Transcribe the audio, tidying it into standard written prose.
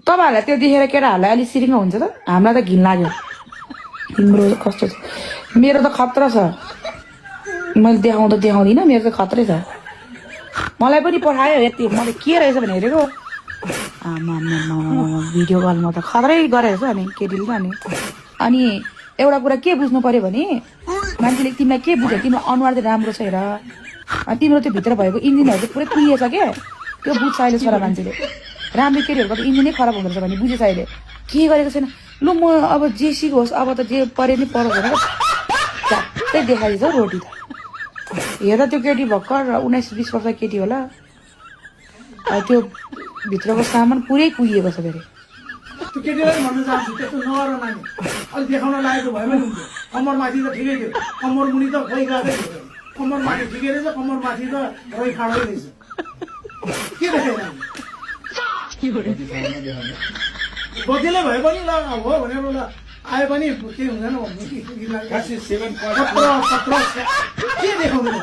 तपाईँहरूलाई त्यो देखेर केटाहरूलाई अलिक सिरिङ हुन्छ त हामीलाई त घिन लाग्यो तिम्रो कस्तो छ मेरो त खतरा छ मैले देखाउँदिनँ मेरो त खतरै छ मलाई पनि पठायो यति मैले के रहेछ भने हेरेको भिडियो कलमा त खतरै गरेको छ अनि केटीले त अनि एउटा कुरा के बुझ्नु पर्यो भने मान्छेले तिमीलाई के बुझ्यो तिम्रो अनुहार चाहिँ राम्रो छ हेर तिम्रो त्यो भित्र भएको इन्जिनहरू चाहिँ पुरै कुहिएछ क्या त्यो बुझ्छ अहिले छोरा मान्छेले राम्रो केटीहरूको त इन्जिनै खराब हुँदो रहेछ भने बुझेछ अहिले के गरेको छैन लु म अब जे सिकोस् अब त जे परे नि परोस् भनेर झ्याप्पै देखाइदिन्छ हौ रोटी त हेर त्यो केटी भर्खर 19-20 वर्ष केटी होला त्यो भित्रको सामान पुरै कुहिएको छ फेरि त्यो केटीलाई भन्न चाहन्छु त्यस्तो नगर नानी अलिक देखाउन लागेको भए पनि हुन्थ्यो कम्मर माथि त ठिकै थियो कम्मर मुनि त खोइ गएकै थियो कम्मर माथि ठिकै रहेछ कम्मर माथि त रोइ खाँडै रहेछ के देखाइ बदीले भए पनि ल हो भनेर ल आए पनि केही हुँदैन भन्ने के देखाउँदैन